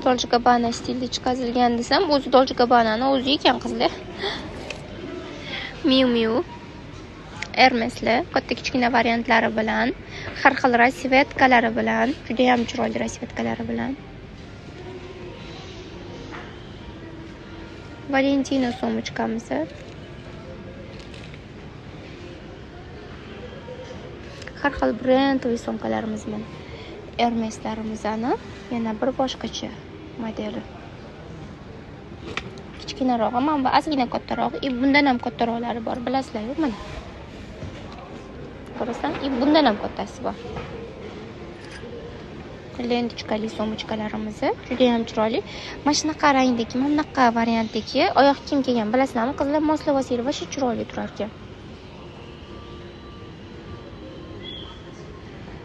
Dolce Gabbana stilda chiqazilgan desam, o'zi Dolce Gabbanani o'zi ekan qizlar. Miu Miu Hermesli, katta kichkina variantlari bilan, har xil rasvetkalari bilan, juda ham chiroyli rasvetkalari bilan. Valentino сумочкamiz. Har xil brendli sumkalarimiz mana. Hermeslarimizni yana bir boshqacha modeli. Kichkinarog'i, mana bu ozgina kattarog'i, и bundan ham kattaroqlari bor, bilasizlar-ku mana. Ko'rasan, и bundan ham kattasi bor. Lentочкali сумочкаlarimiz juda ham chiroyli. Mana shunaqa rangdagi, mana bunaqa variantdagi oyoq kiyim kelgan, bilasizlarmi qizlar, moslab olsanglar вообще chiroyli turar ekan.